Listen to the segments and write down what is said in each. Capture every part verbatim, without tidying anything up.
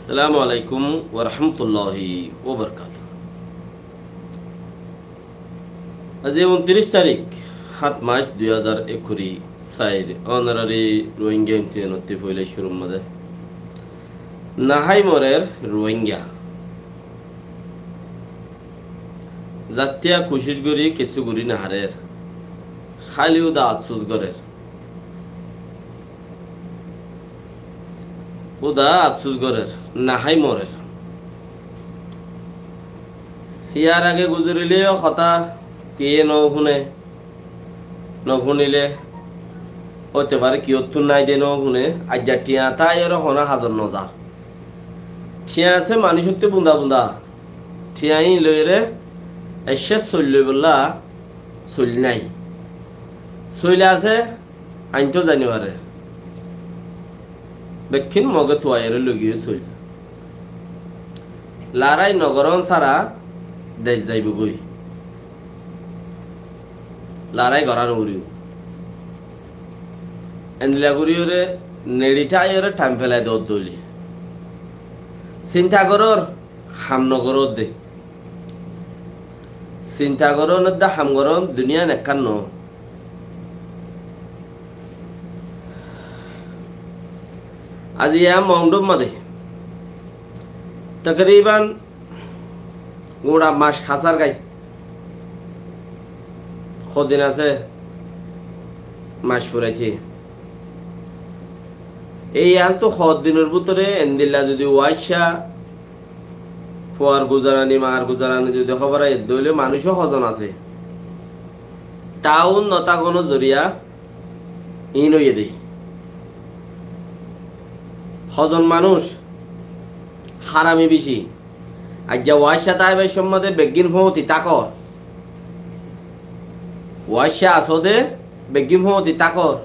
Assalamu alaikum warahmatulláhi wabarakátuhu. Aijja untiríc tarík, háñt mac, dui házar ekkuri sair, onorari Rohingya M C N ottú foila cúrur mazé. Nahái morer Rohingya. Zattiya kucíc gorí kessú gorí nofarér. Háli uda afsús gorér. Uda afsús gorér, nahái morer. Yar age guzorilé yó hotá kiyé nofúne, nofúnile óite fare, kiyóttu nái de nofúne, aijja thiañ táiyore honó hazot nozar. Thiañ asé manúicottú bunda bunda, thiañ íin loiyóre eccé soil loibolla soil nái. Soil asé, aññí tó zani fare. Bekkín Moge tuaiyóre loigiyé soil. Larái nogoron sára dec zaibogói. Larái gorá noforibó. Endilla goríyore neçi táiyore thaim felai dór dóile. Sinta gorór, ham nogoródde. Sinta gorón edde ham gorón duniyan ekkán no. Aijja Mongdur mazé takriban gura mac hásar gai. Hodin asé mac furaité. Ei yíantu hodinor bútore endilla zodi wáicca fuar guzarani, mar guzarani zodi hóbor aiyé dóile manúic ó hozon asé. Taun no tákonor zoriya íin óiye dé. Hozon manúic harami beci. Aijja wáicca táibar cómot de beggín fóñti tákor. Wáicca asó de beggín fóñti tákor.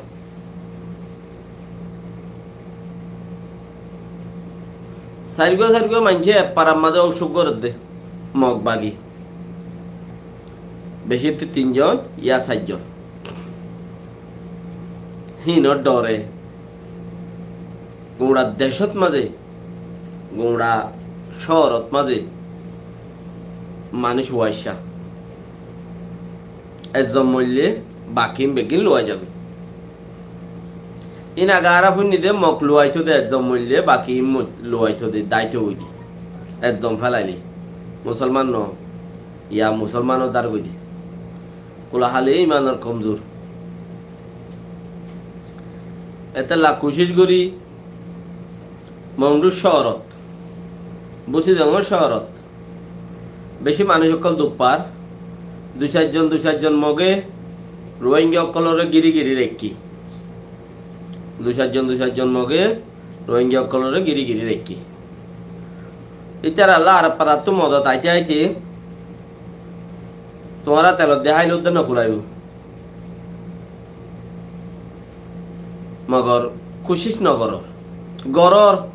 Sairgua sairgua maincé ek farar mazé ósuk gorédde, Mog bagi. Becittú tin zon ya sair zon. Híinor dhore gura decót mazé, gura cóorot mazé manúic wáicca. Ezzon moille bakiín beggín luwai zagói. Íin age añára fúinni dé Mog luwaitó dé, ezzon moille bakiín mo-, luwaitó dé, dáito ói dé. Ezzon félailé. Musolman no, ya musolmanor dár goi dé. Kula háli imanor komzur. Etolla kucíc gorí Mongdur cóorot, Busidongor cóorot, beci manúic ókkol duk far. Dui sair zon, dui sair zon Moge Rohingya ókkolore gíri gíri raikké. Dui sair zon, dui sair zon Moge Rohingya ókkolore gíri gíri raikké. Ítarar lá Arab farattú modot aite aite tuáñra telot de háile uddá no kulaibó. Mogor kucíc no gorór. Gorór.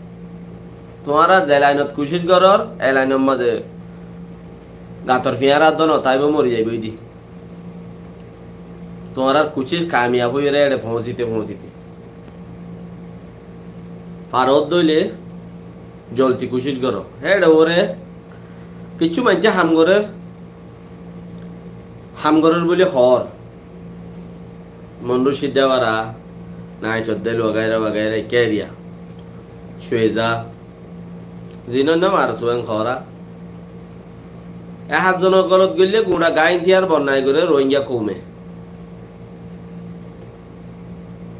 Tuáñra ze lainot kucíc gorór, e lainor mazé gator fiñára dó no táibo, mori zaibói dé. Tuáñrar kucíc kamiyab óiyore eçe foóñsite foóñsite. Farot dóile zolti kucíc goró. Eçe uore kiccú maincé ham gorér, ham gorér buli hoór. Mondu Siddawara, Naicoddel wagaira wagaira ekká eriya. Cueza. Zinor nam ar sueng hoóra. E háñtzonor golot goille guñça gaáin tiyar bonnai goré Rohingya koume.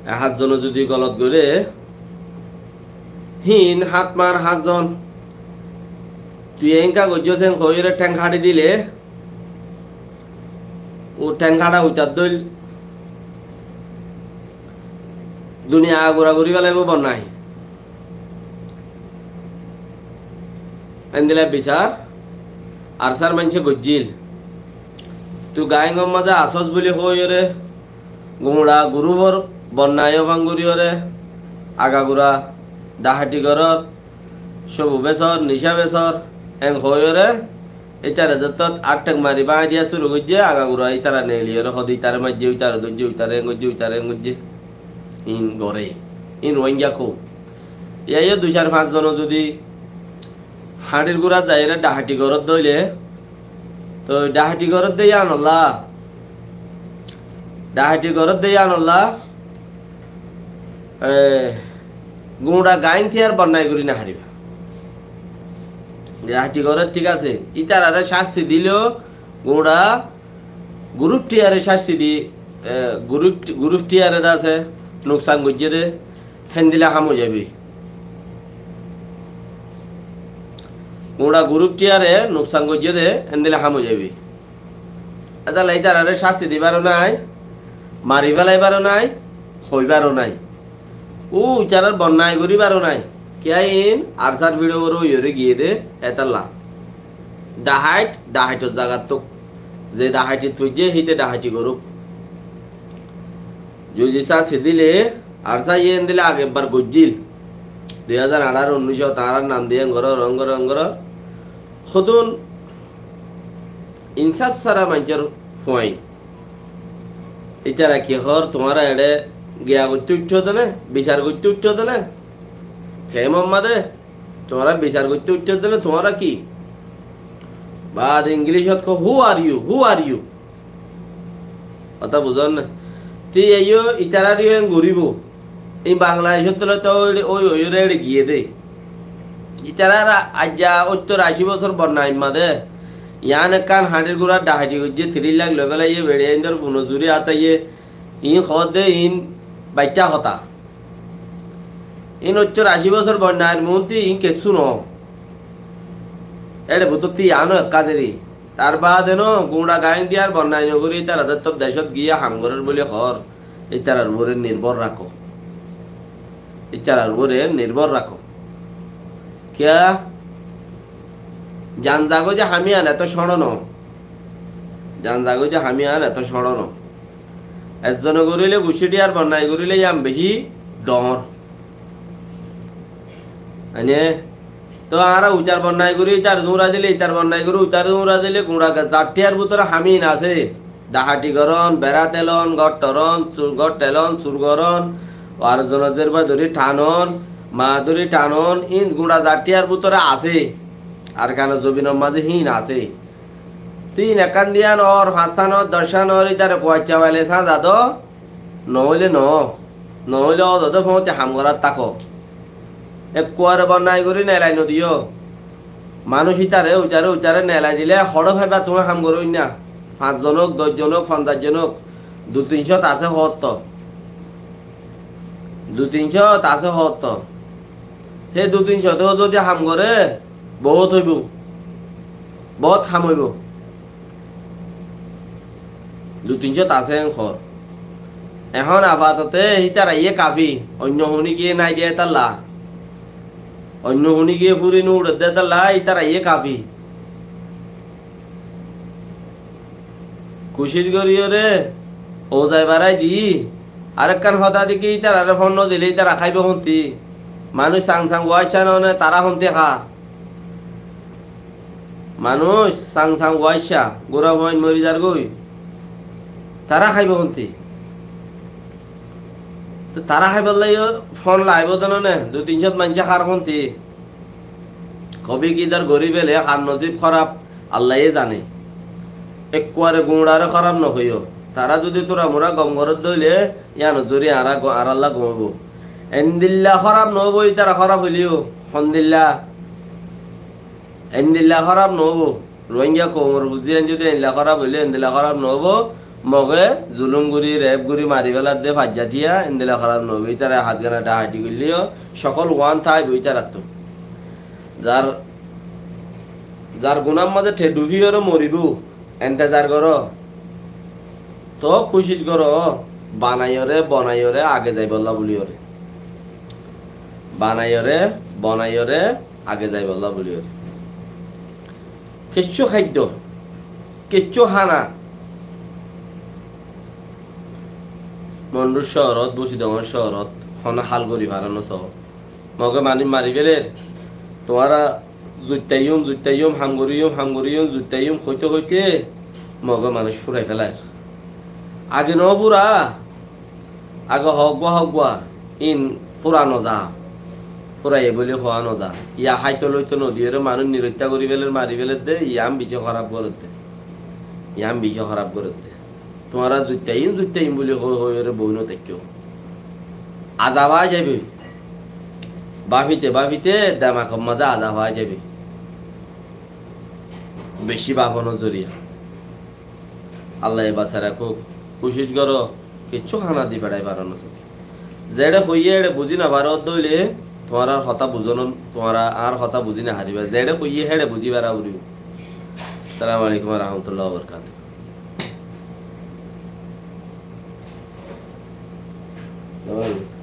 E háñtzone zudi golot goré, híin háñt mar háñtzon. Tui eénka goijjós eén hoóiyore théng háçi dile, u théng háça uitar dóil duniya agura guri felaibó bonnai. Endila bisar arsár maincé goijjíl. Tui gaáingor mazé asós buli hoóiyore guñça gurúfor bonnai ófan goríyore agagura daháti gorór, cóbu besór, nicá besór, eén hoóiyore ítare zottót átthek mari báñgi diya cúru goijjé, agagura ítara neeliyóre hodé ítare maijjé, uitare dóijje, uitare eén goijjé, uitare eén goijjé. Iín goré. Iín Rohingya koum. Yá yó dui sair fañs zone zudi Hañçir gúrat zaiyóre dhahaiti goródde óile, toi dhahaiti goródde yíanolla, dhahaiti goródde yíanolla, e, guñça gaáin tiyar bonnai gorí nofaribá. Dhahaiti gorór, thík asé, ítararé cásti dileyó guñça gurúf tiyare cásti di, e, gurúf, gurúf tiyare de asé nuksan goijjé dé, héndilla ham ói zaibói. Guñça gurúf tiyare nuksan goijjé dé, héndilla ham ói zaibói. Étalla ítararé cásti dibárou nái, mari félaibarou nái, hoibárou nái. Ó, ítarar bonnai goríbarou nái. Kiyá iín arsár fiçó uore óiyore giyé dé, étalla. Dhahait, dhahaitor zagat tók. Ze dhahaitit foijjé, híte dhahaiti gorók. Juji cásti dile, arsá iye endilla age ebbar goijjíl. Dui házar añçáro unnúicot añárar nam diyé, engoró, engoró, engoró. Hodún insáf sára maincór fuain. Ítara ki hoór, tuáñra eçé giya goittó uiththó de né, bisar goittó uiththó de né? Keé Muhammade, tuáñra bisar goittó uiththó de né, tuáñra ki? Baade Ingilícot hoó, "Who are you? Who are you?" Hotá buzón né? Te iyó, ítararé yó en goríbou. Iín Bangladecót loi to ói, ói, ói, ói, eçe giyé dé. Ítarar aijja óttor ací bosór bonnai mazé. Yián ekkán hañçir gúrar dhahaiti goijjé, tiríc lak loi félaiye, beçiyaindor funo zuri átaiyé. Iín hoódde iín baittá hotá. Iín óttor ací bosór bonnair muúnti iín kessú noó. Éçe bútotti yiáno ekkán deri. Tar baade no, guñça gaáin tiyar bonnai nogorí ítara de tór decót giyé ham gorér bóli hoór, ítarar uore nirbór rakó. Ítarar uore nirbór rakó. Kiyá? Zan zagói de ham yián etó cóñço noó. Zan zagói de ham yián etó cóñço noó. Ezzone goríle guccí tiyar bonnai goríle yián bicí dhoóñr. Ene, to añára uitar bonnai gorí, itar zuñra dile, itar bonnai gorí, uitar zuñra dile, guñça ga-, zar tiyar bútore ham iín asé. Dhahaiti gorón, berat elón, gór torón, sur-, gór telón, sur gorón, ar zonor zerba dóri thanon, maa dóri thanon, iín guñça zar tiyar bútore asé. Arkanor zobinor mazé híin asé. Te iín ekkán diyan ór, fañstán ór, doccán ór, ítare kuaicca faile sáñza do, noóile noó, noóile ódode foóñti ham gorát táko. Ekkuare bonnai gorí nelai nodiyó. Manúic ítare, uitare, uitare nelai dile hoçé faiba tuñí ham goróinna. Fañs zon ók, doc zon ók, fonzaic zon ók, du tin cót asé hoótto. Du tin cót asé hoótto. Hé du tin cóte zodi ham goré, boóut óibou. Boóut ham óibou. Du tin cót asé en hoór. Ehón afatote hítara iyé kafi. Oinno huní giyé nái de étalla. Oinno huní giyé fúri no uçedde étalla hítara iyé kafi. Kucíc goríyoré ouzai barái di. Arekkán hotá de ki, ítararé fon nodile ítara háibo hontí? Manúic sang sang waicca noóne, tará hontí há? Manúic sang sang waicca, gura fuain mori zargói, tará háibo hontí? Te tará háibolla yó fon laibo de noóne, du tin cót maincé hár hontí? Kobi ki dor gorí fele, hár nosib hóraf, Allaye zane. Ekkuare guñçare hóraf nohoiyó. Tará zodi tura mura gom gorédde óile, yíanor zoriya añára go-, añáralla gom óibo. Endilla hóraf noóibo, ítara hóraf óileyo. Hondilla? Endilla hóraf noóibo. Rohingya koumor fuain zodi endilla hóraf óile, endilla hóraf noóibo. Moge zulum gorí, rep gorí, mari féladde faijja tiya, endilla hóraf noóibo. Ítara hátgana dhahaiti goilleyo, cókol uán táibo ítarattu. Zar Zar gunár mazé te dhufiyóre moribóu, entezar goró. Toó kúcic goró, banaiyóre, bonaiyóre age zaibollá buliyóre. Banaiyóre, bonaiyóre age zaibollá buliyóre. Kiccú háiddo, kiccú hána. Mondur cóorot, Busidongor cóorot, honó hál gorí faré noó soó. Mogé manúic mari féler. Tuáñra zuittaiyúm, zuittaiyúm, ham goríyum, ham goríyum, zuittaiyúm hoité hoité Mogé manúic fúrai félair. Age noó fúra, age hoókgua hoókgua, íin fúra noza. Furaiye buli hoó no za. Yá háito loito no diyóre manúic niroittá gorí féler, mari féler de, yián bicí hóraf gorér de. Yián bicí hóraf gorér de. Tuáñra zuittaiyum, zuittaiyum buli hoi hoiyóre boói no táikko. Azab aái zaiboi. Báfite báfite demakor mazé azab aái zaiboi. Bicí báfonor zoriya. Allaye basai rakók. Kucíc goró, kiccú hána di feçái faro no sóbi. Zeçé hoiyé éçe buzí no faró de óile, tuáñrar hotá buzón, tuáñra añár hotá buzí no faribá. Zeçé hoiyé héçe buzí fara foribó. Assalamu alaikum wa rahmatullahi wa barakatuhu.